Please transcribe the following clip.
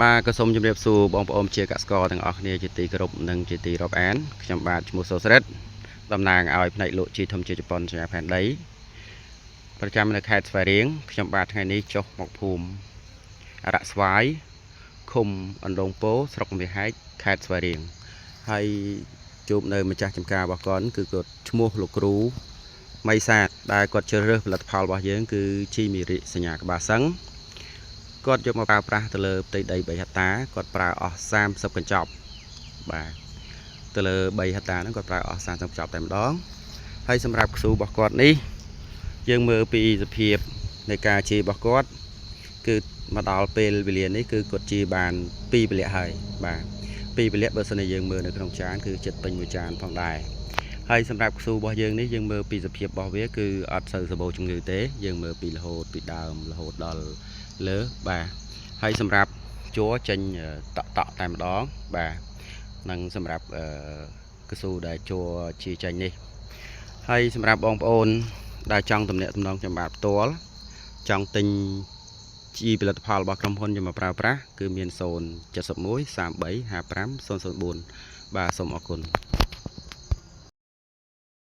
បាទក៏សូមជម្រាបសួរបងប្អូនជាកសិករទាំងអស់គ្នាជាទីគោរពនិងជាទីរាប់អានខ្ញុំបាទឈ្មោះសូស្រិទ្ធតំណាងឲ្យផ្នែកលក់ជីធំជាជប៉ុនសញ្ញាផែនដីប្រចាំនៅខេត្តស្វាយរៀងខ្ញុំបាទថ្ងៃនេះចុះមកភូមិអរៈស្វាយឃុំអណ្ដូងពោស្រុកមាសហែកខេត្តស្វាយរៀងហើយជួបនៅម្ចាស់ចំការរបស់គាត់គឺគាត់ឈ្មោះលោកគ្រូមីសាទដែលគាត់ជ្រើសរើសផលិតផលរបស់យើងគឺជីមីរិសញ្ញាក្បាលសឹង គាត់យកមកប្រើប្រាស់ទៅលើផ្ទៃដី3ហិកតាគាត់ប្រើអស់30កញ្ចប់បាទទៅលើ3ហិកតាហ្នឹងគាត់ប្រើអស់30កញ្ចប់តែម្ដងហើយសម្រាប់កស៊ូរបស់គាត់នេះយើងមើលពីសភាពនៃការជីរបស់គាត់គឺមកដល់ពេលវេលានេះគឺគាត់ជីបាន2ពលៈហើយបាទ2ពលៈបើសិនជាយើងមើលនៅក្នុងចានគឺចិត្តពេញមួយចានផងដែរហើយសម្រាប់កស៊ូរបស់យើងនេះយើងមើលពីសភាពរបស់វាគឺអត់សូវសម្បូរជំងឺទេយើងមើលពីរហូតពីដើមរហូតដល់លើបាទហើយសម្រាប់ជួរចេញតក់តក់តែម្ដងបាទនិងសម្រាប់អឺកស៊ូដែលជួរជាចេញនេះហើយសម្រាប់បងប្អូនដែលចង់ទំនាក់ទំនងខ្ញុំបាទផ្ទាល់ចង់ទិញជីផលិតផលរបស់ក្រុមហ៊ុនយកមកប្រើប្រាស់គឺមាន071 33 55 004បាទសូមអរគុណ។